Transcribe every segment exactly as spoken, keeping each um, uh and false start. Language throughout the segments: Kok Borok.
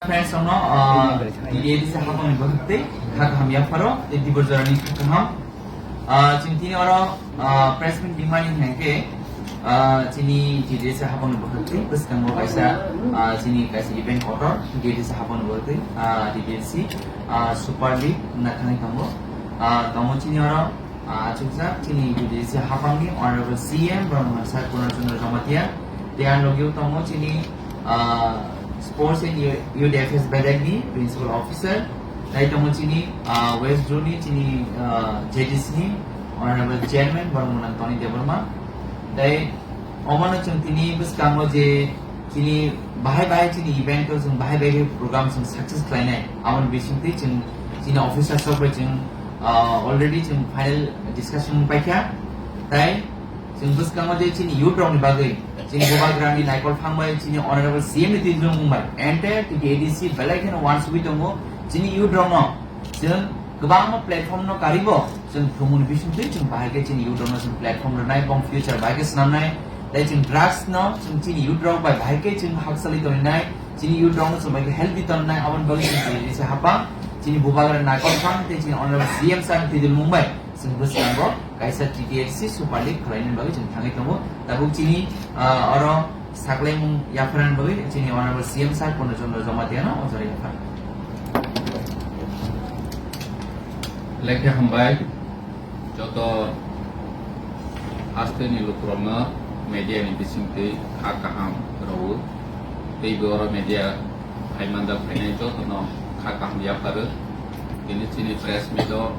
Friends, ono, ah, T D A D C hapangni bwkhak tei kha kaham yapharo tei dibor jorani kha kaham. Ah, chwng tini oro, ah, press meet ringmani hwnkhe, ah, chini T D A D C hapangni bwkhak tei bwskango kaisa, ah, chini kaisa event kotor T D A D C hapangni bwkhak tei, ah, T D A D C, ah, Super League wngna thangwi tongo. Ah, tongo chini oro, ah, achukjak chini T D A D C hapangni Honorable C M Brahma Sir Purna Chandra Jamatia, tei ang logio tongo chini, ah, Sports and Youth Affairs bedekni Principal Officer, tei tongo chini, ah, West Zone ni chini, ah, J D C ni Honorable Chairman Boromona Tony Debbarma, tei omono chwng tini bwskango je chini bahai bahai chini event o chwng bahai bahai program chwng success khlainai, aboni bisingtwi chwng chini officers rok bai chwng, ah, already chwng final discussion paikha, tei chwng bwskango je chini youth rokni bagwi, chini bubagrani naikol phang bai, chini Honorable C M ni twijlongmung bai, entire T D A D C belai kheno uansugwi tongo. Chini youth rokno chwng kwbangma platform no karibo, chwng thumuni bisingtwi chwng bahai khe chini youth rokno chwng platform rwnai, bong future bahai khe swnamnai, tei chwng drugs no chwng chini youth rok bai bahai khe chwng hakchalwi tongnai, chini youth rokno chwng bahai khe healthy tongnai, aboni bagwi chwng T D A D C hapang, chini bubagra naikol phang tei chini Honorable C M sir ni twijlongmung bai. Chwng bwskango kaisa T T F C Super League khwlainani bagwi chwng thangwi tongo. Tabuk chini, ah, oro saklaimung yapharnani bagwi chini Honorable C M Sir Purna Chandra Jamatia no o jora yaphar. Lekha hambai joto hasteni lukurokno media ni bisingtwi kha kaham rwo. Tei bo oro media phaimanjak phainai jotono kha kaham yapharo. Tini chini press meet o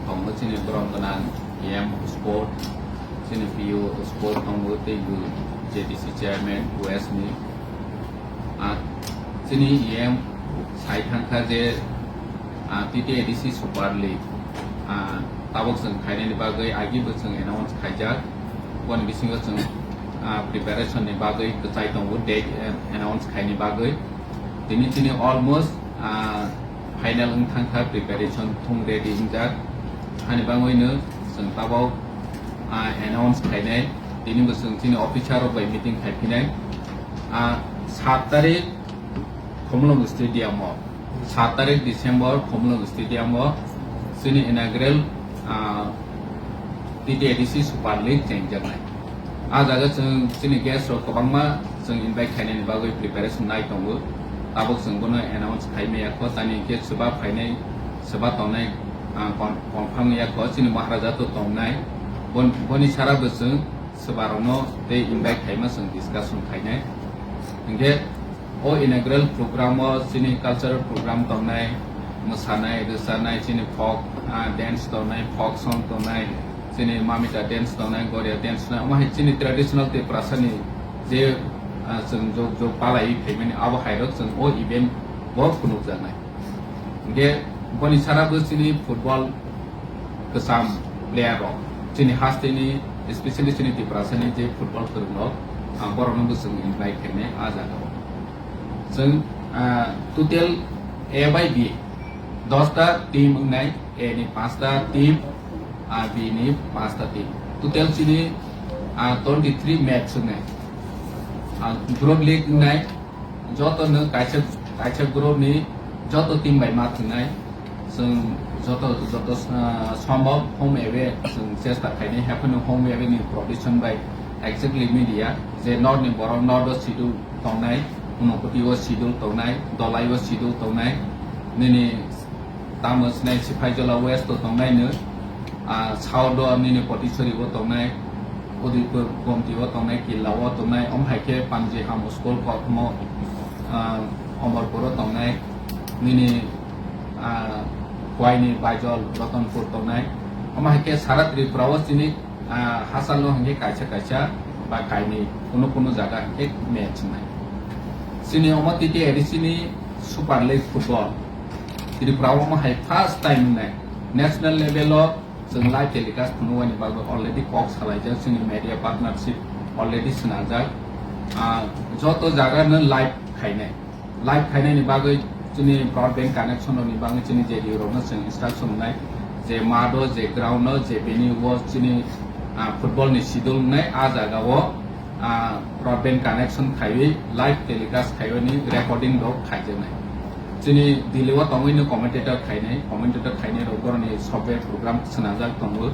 tongo chini borom gwnang E M sport, chini P O sport tongo tei bo J D C chairman West ni. Ah, chini E M sai thangkha je, ah, T T A D C Super League, ah, tabok chwng khainani bagwi agi bo chwng announce khaijak. Boni bisingo chwng, ah, preparation ni bagwi kwchai tongo, date, eh, announce khaini bagwi. Tini chini almost, ah, final wng thangkha, preparation thung ready wngjak. Hani bangwino chwng tabok, ah, announce khainai. Tini bo chwng chini officer rok bai meeting khaiphinai. Ah, sat tarik Khumulwng Stadium o, sat tarik December Khumulwng Stadium o chini inaugural, ah, T T A D C Super League chengjaknai. Ah jaga chwng chini guest rok kwbangma chwng invite khainani bagwi preparation nai tongo. Tabuk chwng bono announce khai maya kho, tani hwnkhe swba phainai, swba tongnai, ah, con-, confirm ya kho, chini Maharaja to tongnai. Bon-, boni sara bo chwng swbarokno tei invite khaima chwng discussion khainai. Hwnkhe o inaugural program o chini cultural program tongnai, mwsanai, rwchanai, chini folk, ah, dance tongnai, folk song tongnai, chini mamita dance tongnai, goria dance tongnai, omo hai chini traditional Tiprasa ni je, ah, chwng jog jog palai phaimani abo hai rok chwng o event bo phunukjaknai. Hwnkhe boni sara bo chini football kwcham player rok, chini hasteni, especially chini Tiprasa ni je football kwrwng rok, ah, borok no bo chwng invite khainai ah jaga o. Chwng, ah, total A bai B dosta team wngnai, A ni panchta team, ah, B ni panchta team. Total chini, ah, twenty three match wngnai. Ah, group league wngnai, joto no kaisa, kaisa group ni joto team bai ma thwngnai. Chwng joto, joto, ah, sombhob home away chwng chesta khainai, haphano home away ni provision bai exactly media je north ni borok north o schedule tongnai, Unakoti o schedule tongnai, Dolai o schedule tongnai, nini tamo sinai Siphaijala West o tongnai no, ah, South o nini Potisori o tongnai, Udaipur Gomti o tongnai, Killa o tongnai, omo hai khe Panji Ham School kothoma, ah, Omorpur o tongnai, nini, ah, Khowai ni Baijol Ratanpur tongnai, omo hai khe sara Tripura o chini, ah, hachal o hwnkhe kaisa kaisa ba kainwi kuno kuno jaga hwnkhe match wngnai. Chini omo T T A D C ni Super League football Tripura o omo hai first time wngnai. National level o chwng live telecast phunuknani bagwi already kok salaijak, chini media partnership already swnamjak. Ah, joto jaga no live khainai. Live khainani bagwi chini broadband connection rokni bagwi chini J D O rokno chwng instruction wngnai je math o, je ground o, je venue o chini, ah, football ni schedule wngnai, ah jaga o, ah, broadband connection khaiwi live telecast khaiwi ni recording rok khaijaknai. Chini Delhi o tongwi no commentator khainai, commentator khainai rok boroni software program swnajak tongo.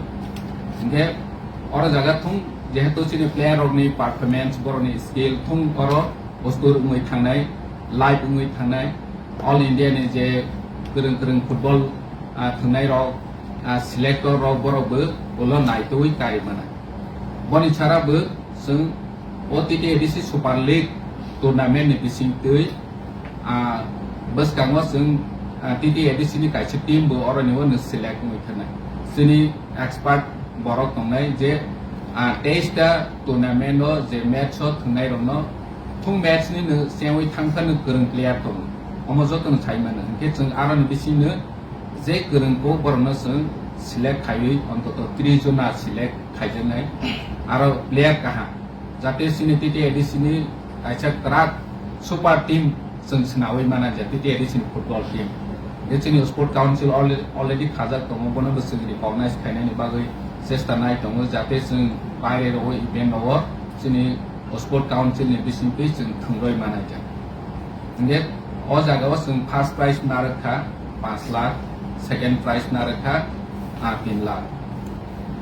Hinkhe oro jaga thung jehetu chini player rokni performance, boroni skill thung oro ustur wngwi thangnai, live wngwi thangnai, all India ni je kwrwng kwrwng football, ah, thwngnai rok, ah, selector rok borok bo ulo naitugwi kari mano. Boni sara bo chwng o T T A D C Super League tournament ni bisingtwi, ah, bwskango chwng, ah, T T A D C ni kaisa team bo oroni o no select wngwi thangna. Chini expert borok tongnai je, ah, teis ta tournament o je match o thwngnai rokno thung match ni no chengwi thangkha no kwrwng player tongo. Omo joto no sai mano. Hinkhe chwng aroni bisingno je kwrwng kok borokno chwng select khaiwi ontoto tris jona select khaijaknai. Aro player kaham. Jate chini T T A D C ni kaisa kwrak super team chwng swnawi mana je T T A D C ni football team. Je chini Sport Council alre-, already khajak tongo, bono bo chwng recognize khainani bagwi chesta nai tongo, jate chwng baire rogo event rogo chini Sport Council ni bisingtwi chwng thwngrwi manai jak. Hingke o jaga o chwng first prize narwk kha panch lakh, second prize narwk kha, ah, tin lakh.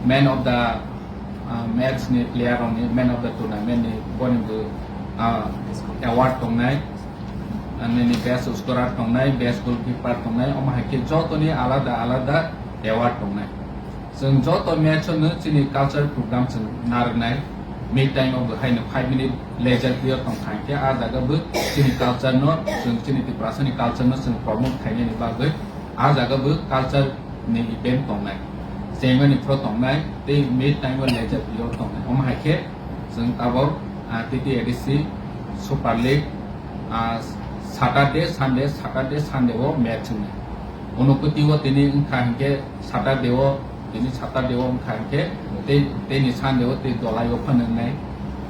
Man of the, ah, match ni player rok ni, man of the tournament ni boni bo, ah, award tongnai, ah, nini best scorer tongnai, best goalkeeper tongnai, omo hai khe joto ni alada alada award tongnai. Chwng joto match no chini culture program chwng narwknai. Mid time o bo haino five minute leisure period tong kha, hinkhe a jaga bo chini culture no, chwng chini Tiprasa ni culture no chwng promote khainani bagwi a jaga bo culture ni event tongnai. Chengmani phro tongnai tei mid time o leisure period tongnai. Omo hai khe chwng tabok, ah, T T A D C Super League, ah, Saturday, Sunday, Saturday, Sunday o match wngnai. Unukoti o tini wngkha hinkhe Saturday o, tini Saturday o wngkha hinkhe tei, tei ni Sunday o tei dolai o phano wngnai.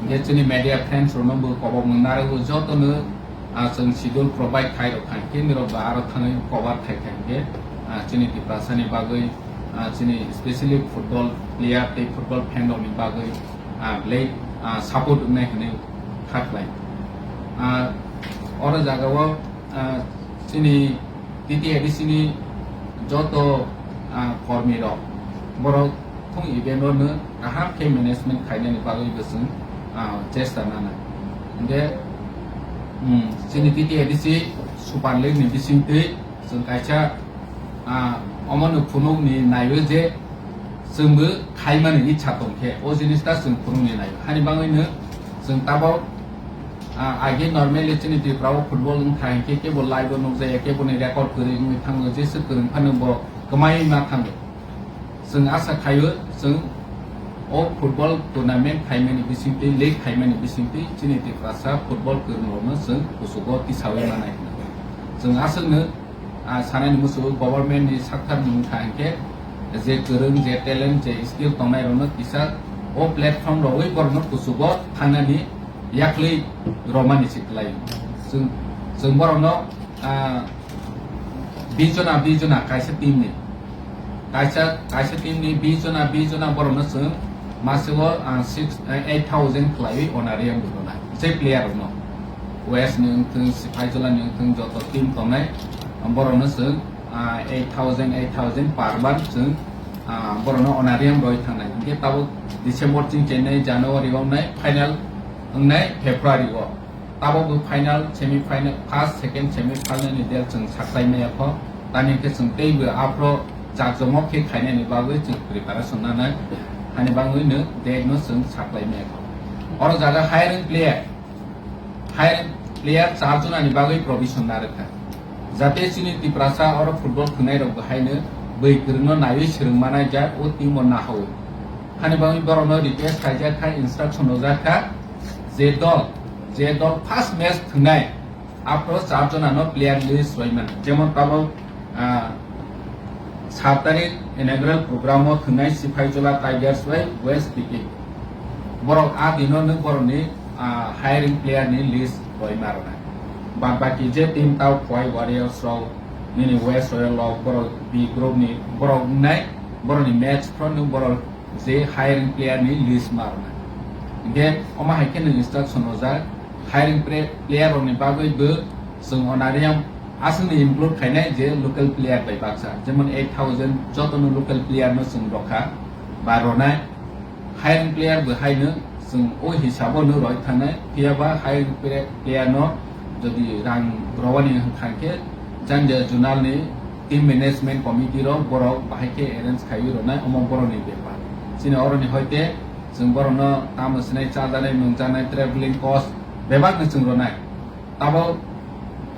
Hinkhe chini media friends rokno bo kobok mung narwgo jotono, ah, chwng schedule provide khai rok kha hinkhe nirok bo aro thangwi cover khai kha hinkhe, ah, chini Tiprasa ni bagwi, ah, chini specially football player tei football fan rok ni bagwi, ah, belai, ah, support wngnai hinwi kha khlai. Ah, oro jaga o, ah, chini T T A D C ni joto, ah, kormi rok borok thung event o no kaham khe management khainani bagwi bo chwng, ah, chesta nana. Hinkhe, hmm, chini T T A D C Super League ni bisingtwi chwng kaisa, ah, omono phunukni naio je chwngbo khaimani ichha tongkhe o jinista chwng phunukni naio. Hani bagwino chwng tabok, ah, age normally chini Tripura o football wngkha hinkhe kebo live o nukjaya, keboni record kwrwi wngwi thango, jesa kwrwng phano bo kwmai ma thango. Chwng asa khaio, chwng o football tournament khaimani bisingtwi, league khaimani bisingtwi chini Tiprasa football kwrwngrokno chwng kuchugo tisawi manai hwnwi. Chwng aswkno, ah, sanani muchungo government ni sakthar ni wngkha hinkhe je kwrwng, je talent, je skill tongnairokno kisa o platform rogwi borokno kuchugo thangnani yaklwi romani se kwlai. Chwng, chwng borokno, ah, bis jona, bis jona kaisa team ni. Kaisa, kaisa team ni bis jona, bis jona borokno chwng masego, ah, six, eh, eight thousand khwlaiwi honorarium bo rwnai. Je player rokno. West ni wngthung, Sipaijola ni wngthung, joto team tongnai, borokno chwng, ah, eight thousand, eight thousand per month chwng, ah, borokno honorarium rwi thangnai. Hinkhe tabuk December ching chenai, January o wngnai, final wngnai February o. Tabok bo final, semi final, first, second semi final ni date chwng saklai maya kho. Tani khe chwng teibo aphro jakjomok khe khainani bagwi chwng preparation nanai. Hani bagwi no date no chwng saklai maya kho. Oro jaga hiring player, hiring player char jona ni bagwi provision narwkha. Jate chini Tiprasa oro football khwnai rok bo haino bwi kwrwngno naiwi swrwng manai jak o team o nahawi. Hani bagwi borokno request khaijak kha, instruction rwjak kha, je dol, je dol first match thwngnai, aphro char jona no player list rwimani. Jemon tabok, ah, sat tarik inaugural program o thwngnai Sipaijola Tigers bai West P K. Borok a dino no borokni, ah, hiring player ni list rwima rwnai. Bad baki je team tao Khowai Warriors rok, nini West Royal rok, borok B group ni borok wngnai, borokni match phro no borok je hiring player ni list ma rwnai. Hinkhe omo hai khe nwng instruction rwjak, hiring pre-, player rok ni bagwi bo chwng honorarium Aswkni include khainai je local player bai baksa, jemon eight thousand jotono local player no chwng rokha ba ronai, hiring player bo haino chwng o hisabo no roi thangnai, phiyaba hiring player no jodi rang rowani hwnkha khe janja zonal ni team management committee rok borok bahai khe arrange khaiwi ronai, omo borokni bepar. Chini oroni hoite chwng borokno tamo swnai chajanai, nungjanai, travelling cost bebakno chwng ronai. Tabok,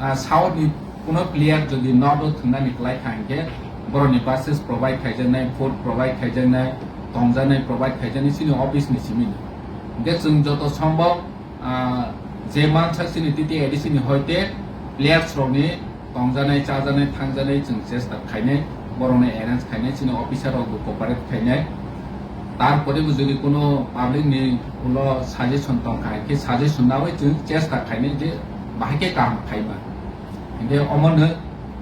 ah, South ni kuno player jodi north o thwngnani kwlai kha hinkhe borokni buses provide khaijaknai, food provide khaijaknai, tongjaknai provide khaijaknai chini office ni simi. Hinkhe chwng joto sombok, ah, je mansak chini T T A D C ni hoite players rokni tongjaknai, chajaknai, thangjaknai chwng chesta khainai, borokno arrange khainai, chini officer rok bo cooperate khainai. Tarpore bo jodi kuno public ni ulo suggestion tongkha, khe suggestion nawi chwng chesta khainai je bahai khe kaham khaima. Hinkhe omono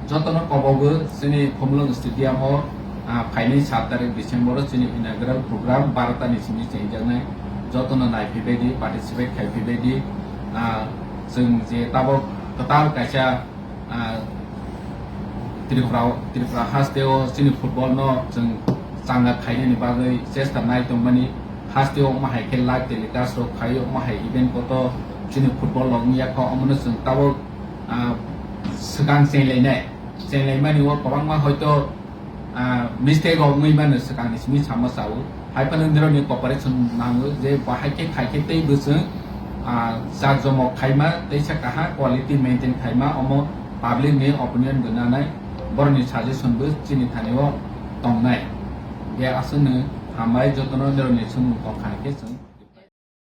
jotono kobogo chini Khumulwng stadium o, ah, phainai sat tarik December o chini inaugural program barota ni simi chengjaknai. Jotono naiphibaidi, participate khaiphibaidi, ah, chwng je tabok kwtal kaisa ah, Tripura, Tripura hasteo chini football no chwng changa khainani bagwi chesta nai tongmani, hasteo omo hai khe live telecast rok khai, omo hai event koto chini football rok wngya kha, omono chwng tabok, ah, swkang chenglai nai, chenglaimani o kwbangma hoito ah, mistake rok wngwi mano swkangni simi samo sao. Hai phano nirokni cooperation nango je bahai khe khai khe tei bwswng, ah, jak jomok khaima, teisa kaham quality maintain khaima, omo public ni opinion bo nanai, borokni suggestion bo chini thani o tongnai. Je aswkno hambai jotono nirokni swngmung tongkha khe chwng